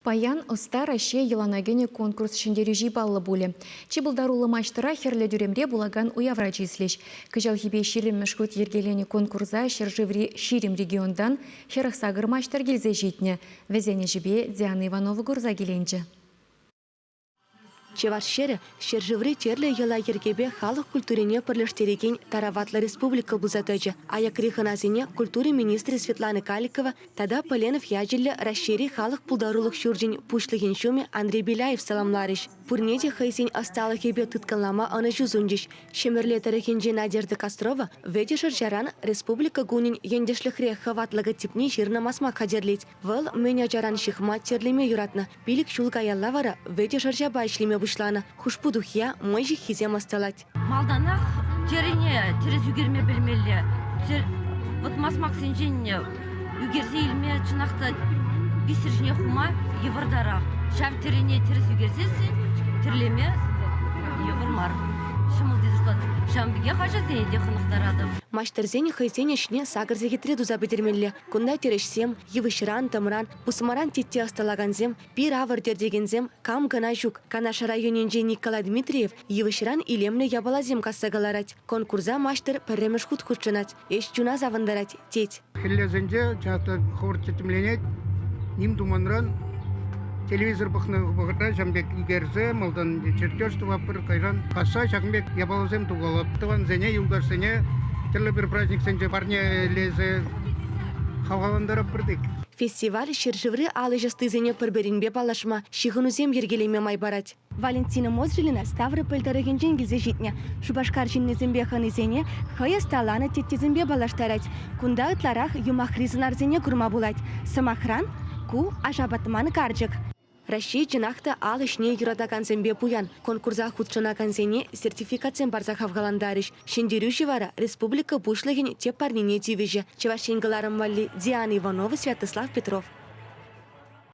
Паян Ӑста Раҫҫей йӑлана кӗнӗ конкурс ҫӗнтерӳҫи паллӑ пулӗ. Чи пултаруллӑ маҫтӑра Хӗрлӗ тӳремре пулакан уявра чыслӗҫ. Кӑҫалхипе ҫирӗммӗш хут йӗркеленӗ конкурса ҫӗршыври 20 регионтан 48 маҫтӑр килсе ҫитнӗ. Вӗсен ӗҫӗпе Диана Иванова курса киленчӗ. Чӑваш ҫӗрӗ ҫӗршыври тӗрлӗ йӑла-йӗркепе халӑх культурине пӗрлештерекен тараватлӑ республика пулса тӑчӗ. Аякри хӑнасене культура министрӗ Светлана Каликова тата Поленов ячӗллӗ Раҫҫейри халӑх пултарулӑх ҫурчӗн пуҫлӑхӗн ҫумӗ Андрей Беляев саламларӗҫ. Пурне те хӑйсен ӑсталӑхӗпе тыткӑнлама ӑнӑҫу сунчӗҫ. Ҫӗмӗрле тӑрӑхӗнчи Надежда Кострова вӗтӗ шӑрҫаран Республика кунӗн ентешлӗхре хӑватлӑ типне ҫырнӑ масмак хатӗрлет. Вӑл мӗн ачаран ҫыхма, тӗрлеме юратнӑ. Пилӗк ҫул каялла вара вӗтӗ шӑрҫапа ӗҫлеме пуҫланӑ. Хушпу-тухья, мӑй ҫыххисем ӑсталать. Малтанах тӗрӗне тӗрӗс ӳкерме пӗлмелле. Вӑт масмаксенчен ӳкерсе илме чӑнах та бисер ҫине хума йывӑртарах. Ҫав тӗрӗне тӗрӗс ӳкерсессӗн тӗрлеме йывӑр мар. Ҫӑмӑл тесе шутлатӑп. Ҫавӑн пекех ачасене те хӑнӑхтаратӑп. Маҫтӑрсен хӑйсен ӗҫне сакӑр сехетре туса пӗтермелле. Кунта тӗрӗҫсем, йывӑҫран, тӑмран, пусмаран тетте ӑсталакансем, пир-авӑр тӗртекенсем кам кӑна ҫук. Канаш районӗнчи Николай Дмитриев йывӑҫран илемлӗ япаласем касса кӑларать. Конкурса маҫтӑр пӗрремӗш хут хутшӑнать. Ӗҫ чуна савӑнтарать, тет. Хӗллесенче часто хӑвӑрт тӗттӗмленет. Ним туманран телевизор пӑхнӑ вӑхӑтра ҫавӑн пек ӳкерсе малтан чертеж тӑватпӑр, кайран касса ҫакӑн пек япаласем тукалап. Тӑвансене, юлташсене тӗрлӗ пӗр праздниксенче парнелесе хавхалантаратпӑр тек. Фестиваль ҫӗршыври ал ӗҫ ӑстисене пӗр-пӗринпе паллашма, ҫыхӑнусем йӗркелеме май парать. Валентина Мозжилина Ставрополь тӑрӑхӗнчен килсе ҫитнӗ. Шупашкар ҫыннисемпе хӑнисене хӑй ӑсталанӑ теттесемпе паллаштарать. Кунта ытларах юмахри сӑнарсене курма пулать. Сӑмахран, ку Ашапатман карчӑк. Раҫҫей чӑнах та ал ӗҫне юратакансемпе пуян. Конкурса хутшӑнакансене сертификатсем парса хавхалантарӗҫ. Ҫӗнтерӳҫӗ вара республика Пуҫлӑхӗн тӗп парнине тивӗҫӗ. Чӑваш Ен кӑларӑм валли Диана Иванова, Святослав Петров.